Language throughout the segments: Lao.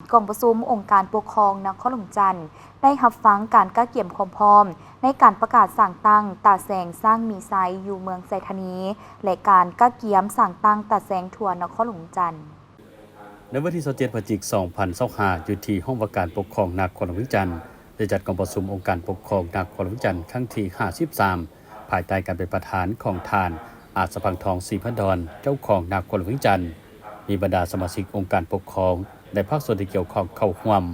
ກອງປະຊຸມອົງການປົກຄອງນະຄອນຫຼວງວຽງຈັນ ໄດ້ຮັບຟັງການກະກຽມຄວາມພ້ອມໃນການປະກາດສ້າງຕັ້ງຕາແສງຊ້າງມີໄຊຢູ່ເມືອງໄຊທານີ ແລະ ການກະກຽມສ້າງຕັ້ງຕາແສງທົ່ວນະຄອນຫຼວງວຽງຈັນ. ໃນວັນທີຊາວເຈັດ ພະຈິກ ສອງພັນຊາວຫ້າ ຢູ່ທີ່ຫ້ອງວ່າການປົກຄອງນະຄອນຫຼວງວຽງຈັນ ໄດ້ຈັດກອງປະຊຸມອົງການປົກຄອງນະຄອນຫຼວງວຽງຈັນຄັ້ງທີຫ້າສິບສາມ ພາຍໃຕ້ການເປັນປະທານຂອງທ່ານ ອາດສະພັງທອງ ສີພັນດອນ ເຈົ້າຄອງນະຄອນຫຼວງວຽງຈັນ, ມີບັນດາສະມາຊິກອົງການປົກຄອງ ແລະ ພາກສ່ວນທີ່ກ່ຽວຂ້ອງເຂົ້າຮ່ວມ.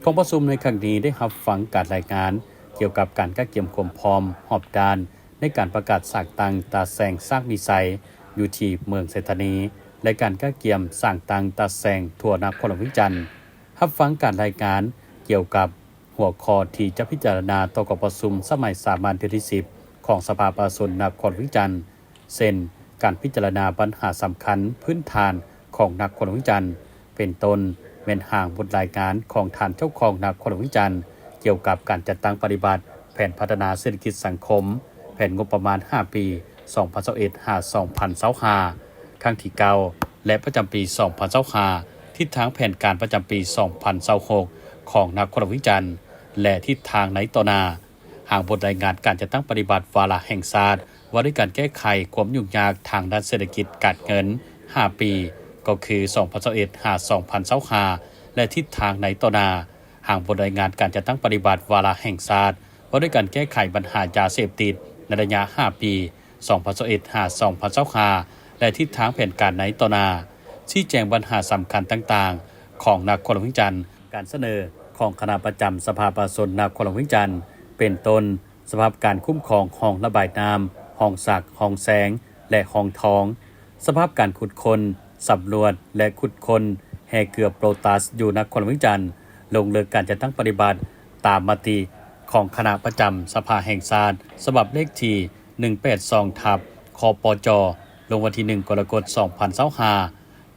ກອງປະຊຸມໃນຄັ້ງນີ້ໄດ້ຮັບຟັງການລາຍງານກ່ຽວກັບການກະກຽມຄວາມພ້ອມຮອບດ້ານໃນການປະກາດສ້າງຕັ້ງຕາແສງຊ້າງມີໄຊຢູ່ທີ່ເມືອງໄຊທານີ ແລະ ການກະກຽມສ້າງຕັ້ງຕາແສງທົ່ວນະຄອນຫຼວງວຽງຈັນ, ຮັບຟັງການລາຍງານກ່ຽວກັບຫົວຂໍ້ທີ່ຈະພິຈາລະນາຕໍ່ກອງປະຊຸມສະໄໝສາມັນເທື່ອທີສິບ ຂອງສະພາປະຊາຊົນນະຄອນຫຼວງວຽງຈັນ ເຊັ່ນ ການພິຈາລະນາບັນຫາສຳຄັນພື້ນຖານຂອງນະຄອນຫຼວງວຽງຈັນ ເປັນຕົ້ນແມ່ນຮ່າງບົດລາຍງານຂອງທ່ານເຈົ້າຄອງນະຄອນຫຼວງວຽງຈັນ ກ່ຽວກັບການຈັດຕັ້ງປະຕິບັດແຜນພັດທະນາເສດຖະກິດສັງຄົມ ແຜນງົບປະມານຫ້າປີ ສອງພັນຊາວເອັດ ຫາ ສອງພັນຊາວຫ້າ ຄັ້ງທີເກົ້າ ແລະ ປະຈຳປີ ສອງພັນຊາວຫ້າ, ທິດທາງແຜນການປະຈຳປີ ສອງພັນຊາວຫົກ ຂອງນະຄອນຫຼວງວຽງຈັນ ແລະ ທິດທາງໃນຕໍ່ໜ້າ. ຮ່າງບົດລາຍງານການຈັດຕັ້ງປະຕິບັດວາລະແຫ່ງຊາດ ວ່າດ້ວຍການແກ້ໄຂຄວາມຫຍຸ້ງຍາກທາງດ້ານເສດຖະກິດການເງິນຫ້າປີ ກໍຄື ສອງພັນຊາວເອັດ ຫາ ສອງພັນຊາວຫ້າ ແລະ ທິດທາງໃນຕໍ່ໜ້າ, ຮ່າງບົດລາຍງານການຈັດຕັ້ງປະຕິບັດວາລະແຫ່ງຊາດ ວ່າດ້ວຍການແກ້ໄຂບັນຫາຢາເສບຕິດໃນໄລຍະຫ້າປີ ສອງພັນຊາວເອັດ ຫາ ສອງພັນຊາວຫ້າ ແລະ ທິດທາງແຜນການໃນຕໍ່ໜ້າ, ຊີ້ແຈງບັນຫາສຳຄັນຕ່າງໆຂອງນະຄອນຫຼວງວຽງຈັນ, ການສະເໜີຂອງຄະນະປະຈຳສະພາປະຊາຊົນນະຄອນຫຼວງວຽງຈັນ ເປັນຕົ້ນ ສະພາບການຄຸ້ມຄອງຮ່ອງລະບາຍນ້ຳ, ຮ່ອງສັກ, ຮ່ອງແຊງ ແລະ ຮ່ອງທອງ, ສະພາບການຂຸດຄົ້ນ, ສຳຫຼວດ ແລະ ຂຸດຄົ້ນແຮ່ເກືອໂປຕັສຢູ່ນະຄອນຫຼວງວຽງຈັນ, ລົງເລິກການຈັດຕັ້ງປະຕິບັດຕາມມະຕິຂອງຄະນະປະຈຳສະພາແຫ່ງຊາດ ສະບັບເລກທີໜຶ່ງແປດສອງ ທັບ ຄປຈ ລົງວັນທີໜຶ່ງ ກໍລະກົດ ສອງພັນຊາວຫ້າ.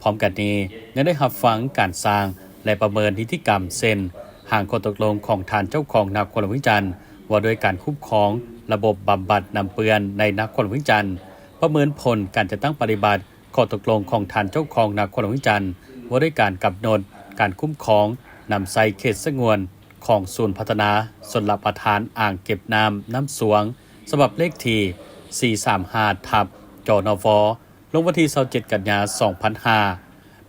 ພ້ອມກັນນີ້ ຍັງໄດ້ຮັບຟັງການສ້າງ ແລະ ປະເມີນນິຕິກຳ ເຊັ່ນ ຮ່າງຂໍ້ຕົກລົງຂອງທ່ານເຈົ້າຄອງນະຄອນຫຼວງວຽງຈັນ ວ່າດ້ວຍການຄຸ້ມຄອງລະບົບບຳບັດນ້ຳເປື້ອນໃນນະຄອນຫຼວງວຽງຈັນ, ປະເມີນຜົນການຈັດຕັ້ງປະຕິບັດ ຂໍ້ຕົກລົງຂອງທ່ານເຈົ້າຄອງນະຄອນຫຼວງວຽງຈັນ ວ່າດ້ວຍການກຳນົດການຄຸ້ມຄອງນຳໃຊ້ເຂດສະຫງວນຂອງສູນພັດທະນາຊົນລະປະທານອ່າງເກັບນ້ຳນ້ຳຊວງ ສະບັບເລກທີສີ່ສາມຫ້າ ທັບ ຈນວ ລົງວັນທີຊາວເຈັດ ກັນຍາ ສອງພັນຫ້າ,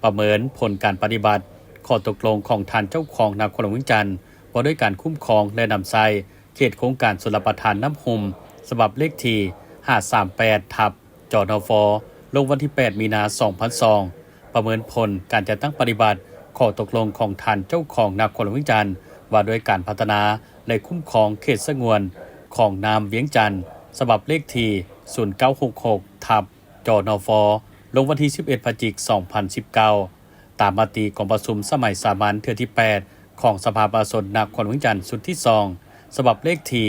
ປະເມີນຜົນການປະຕິບັດຂໍ້ຕົກລົງຂອງທ່ານເຈົ້າຄອງນະຄອນຫຼວງວຽງຈັນ ວ່າດ້ວຍການຄຸ້ມຄອງ ແລະ ນຳໃຊ້ເຂດໂຄງການຊົນລະປະທານນ້ຳຮຸ່ມ ສະບັບເລກທີຫ້າສາມແປດ ທັບ ຈນວ ລົງວັນທີແປດ ມີນາ ສອງພັນສອງ, ປະເມີນຜົນການຈັດຕັ້ງປະຕິບັດຂໍ້ຕົກລົງຂອງທ່ານເຈົ້າຄອງນະຄອນຫຼວງວຽງຈັນ ວ່າດ້ວຍການພັດທະນາ ແລະ ຄຸ້ມຄອງເຂດສະຫງວນຂອງນ້ຳວຽງຈັນ ສະບັບເລກທີສູນເກົ້າຫົກຫົກ ທັບ ຈນວ ລົງວັນທີສິບເອັດ ພະຈິກ ສອງພັນສິບເກົ້າ ຕາມມະຕິກອງປະຊຸມສະໄໝສາມັນເທື່ອທີແປດ ຂອງສະພາປະຊາຊົນນະຄອນຫຼວງວຽງຈັນຊຸດທີສອງ ສະບັບເລກທີ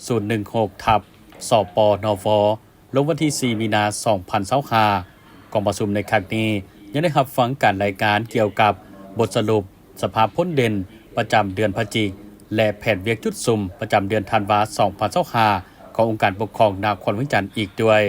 ສູນໜຶ່ງຫົກ ທັບ ສປນວ ລົງວັນທີສີ່ ມີນາ ສອງພັນຊາວຫ້າ. ກອງປະຊຸມໃນຄັ້ງນີ້ຍັງໄດ້ຮັບຟັງການລາຍງານກ່ຽວກັບບົດສະຫຼຸບສະພາພົ້ນເດັ່ນປະຈຳເດືອນພະຈິກ ແລະ ແຜນວຽກຈຸດສຸມປະຈຳເດືອນທັນວາ ສອງພັນຊາວຫ້າ ຂອງອົງການປົກຄອງນະຄອນຫຼວງວຽງຈັນອີກດ້ວຍ.